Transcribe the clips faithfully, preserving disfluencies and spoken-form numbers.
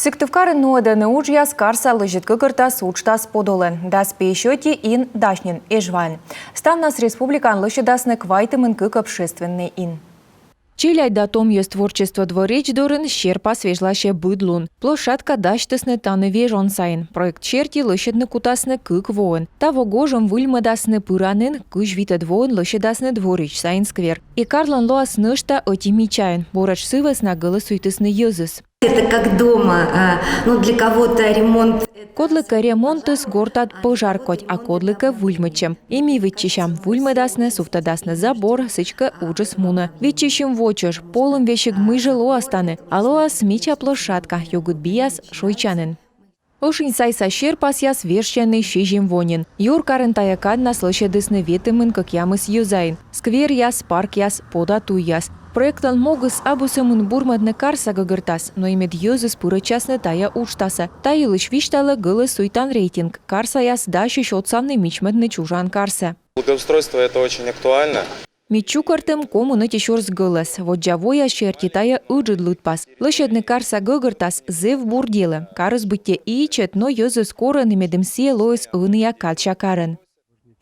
Сыктывкарын нуӧдӧны уджъяс карса лӧсьыд гӧгӧртас уджтас подулын. Дас пи ӧти ин дась нин Эжваын. Ставнас республикаын лӧсьӧдасны квайтымын кык общественнӧй ин. Челядь да том йӧз творчество дворец дорын серпас вежласьӧ быд лун. Площадка дасьтісны тані вежон сайын. Проект серти лӧсьӧдны кутасны кык воӧн. Таво гожӧм выльмӧдасны пыранін, кызь витӧд воын лӧсьӧдасны дворец сайын сквер. И карлӧн лоас нӧшта ӧти мичаӧн. Буретш сы вӧсна гӧлӧсуйтісны йӧзыс. Это как дома, а, ну, для кого-то ремонт. Кодлыкӧ ремонтыс гортад пӧжар кодь, а кодлыкӧ выльмӧдчӧм. И ми виччысям: выльмӧдасны, сувтӧдасны забор, сідзкӧ уджыс мунӧ. Виччысим во чӧж, полім весиг, мый жӧ лоас тані. А лоас мича площадка, югыд бияс шойччанін. Ӧшинь сайса серпасъяс вежсьӧны сизим во нин. Юркарын тайӧ каднас лӧсьӧдісны ветымын кӧкъямыс йӧза ин. Скверъяс, паркъяс, пода туйяс. Проектлӧн могыс абу сӧмын бурмӧдны карса гӧгӧртас, но и мед йӧзыс пырӧдчасны тайӧ уджтасӧ. Та йылысь висьталӧ гӧлӧсуйтан рейтинг. Карсаяс дасьӧсь отсавны мичмӧдны чужан карсӧ. Благоустройство — это очень актуально. Ми чукӧртім комын ӧти сюрс гӧлӧс. Воддза вояс серти тайӧ ыджыд лыдпас. Лӧсьӧдны карса гӧгӧртас — зэв бур делӧ. Карыс быттьӧ ичӧт, но йӧзыс корӧны, медым сійӧ лоис ӧнія кадся карӧн.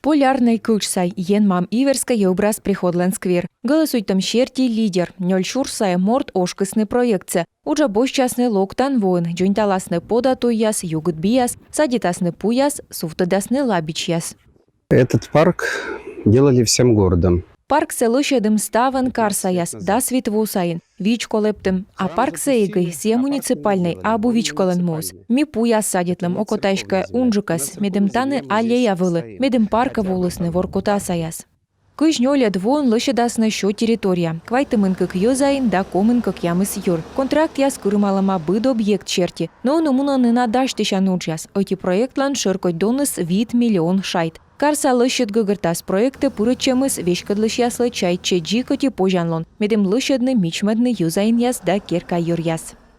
Полярнӧй кытш сай — Енмам Иверскӧй образ приходлӧн сквер. Гӧлӧсуйтӧм серти лидер. Нёль сюрс сайӧ морт ошкисны проектсӧ. Уджӧ босьтчасны локтан воын, дзоньталасны пода туйяс, югыд бияс, садитасны пуяс, сувтӧдасны лабичьяс. Этот парк делали всем городом. Парксӧ лӧсьӧдім ставӧн карсаяс, дас вит во сайын. Вичко лэптім. А парксӧ эгӧ, сійӧ муниципальнӧй, абу вичколӧн муыс. Ми пуяс садитлім, окота эськӧ унджыкӧс, медым тані аллея вӧлі, медым паркӧ волісны воркотасаяс. Кызь нёльӧд воын лӧсьӧдасны сё территория. Квайтымын кык йӧза ин да комын кӧкъямыс юр. Контрактъяс кырымалӧма быд объект серти. Но ӧні мунӧны на дасьтысян уджъяс. Ӧти проектлӧн шӧркодь доныс вит миллион шайт. Карса лӧсьыд гӧгӧртас проектӧ пырӧдчӧмыс веськӧдлысьяслы чайтчӧ дзик ӧти позянлун, медым лӧсьӧдны мичмӧдны йӧза инъяс да керка йӧръяс.